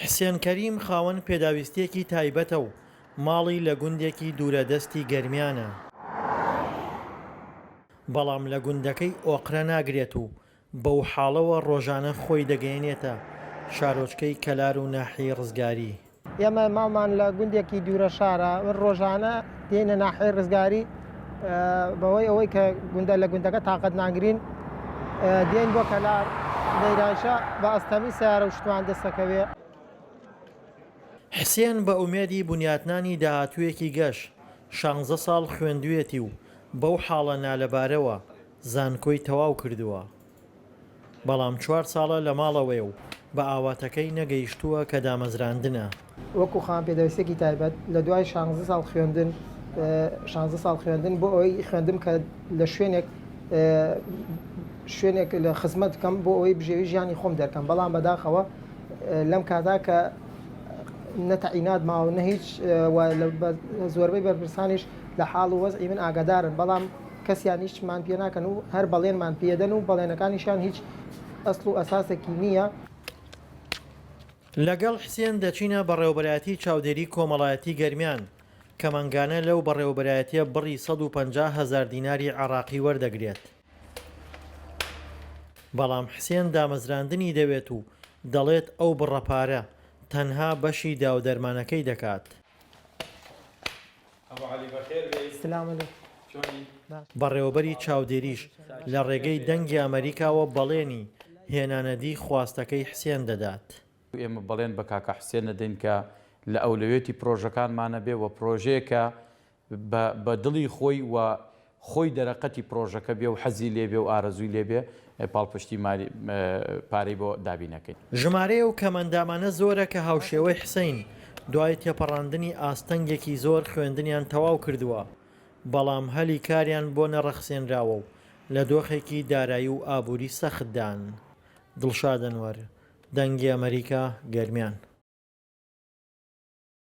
حسێن کەریم خاوەن پێداویستییەکی تایبەتە و ماڵی لە گوندێکی دوورە دەستی گەرمیانە، بەڵام لە گوندەکەی ئۆقرە ناگرێت و بەو حاڵەوە ڕۆژانە خۆی دەگەیەنێتە شارۆچکەی کەلار و ناحیەی ڕزگاری. ئێمە ماڵمان لە گوندێکی دوورە شارە، ڕۆژانە دێینە ناحیەی ڕزگاری، بەهۆی ئەوەی کە گوندە لە گوندەکە تاقەت ناگرین دێین بۆ کەلار، لەیرایشە بە ئەستەمی سەیارە و شتمان دەست دەکەوێ. حسێن بە ئومێدی بنیاتنانی داهاتوویەکی گەش، شانزە ساڵ خوێندوویەتی و بەو حاڵە نالەبارەوە زانکۆی تەواو کردووە. بەڵام چوار ساڵە لە ماڵەوەیە و بە ئاواتەکەی نەگەیشتووە کە دامەزراندنە. وەکو خاوەن پێداویستیەکی تایبەت لە دوای شانزە ساڵ خوێندن شانزە ساڵ خوێندن بۆ ئەوەی خوێندم کە لە شوێنێک شوێنێک لە خزمەت بکەم بۆ ئەوەی بژێوی ژیانی خۆم دەرکەم بەڵام بەداخەوە لەم کاتا کە نە تەعینات ماوە نە هیچ زۆربەی بەرپرسانیش لە حاڵ و وەزعی من ئاگادارن بەڵام کەسیان هیچمان پێ ناکەن و هەر بەڵێنمان پێدەن و بەڵێنەکانیشیان هیچ ئەسڵ و ئەساسێکی نییە. لەگەڵ حسێن دەچینە بەڕێوەبەرایەتی چاودێری کۆمەڵایەتی گەرمیان، کە مانگانە لەو بەڕێوەبەرایەتیە بڕی 150 هەزار دیناری عێراقی وەردەگرێت. بەڵام حسێن دامەزراندنی دەوێت و دەڵێت ئەو بڕە پارە تەنها بەشی داودەرمانەکەی دەکات. بەڕێوەبەری چاودێریش لە ڕێگەی دەنگی ئەمەریکاوە بەڵێنی هێنانەدی خواستەکەی حسێن دەدات. ئێمە بەڵێن بە کاکە حسێن دەدەین کە لە ئەولەویەتی پرۆژەکانمانە بێ و پرۆژەیەکە بە بە دڵی خۆی و خۆی دەرەقەتی پرۆژەکە بێ و حەزی لێ بێ و ئارەزووی لێ بێ پاڵپشتی مالی پارەی بۆ دابین ئەکەین. ژمارەی ئەو کەمئەندامانە زۆرە کە هاوشێوەی حسەین دوای تێپەڕاندنی ئاستەنگێکی زۆر خوێندنیان تەواو کردووە، بەڵام هەلی کاریان بۆ نەڕەخسێنراوە و لە دۆخێکی دارایی و ئابووری سەختدان. دڵشاد ئەنوەر، دەنگی ئەمەریکا، گەرمیان.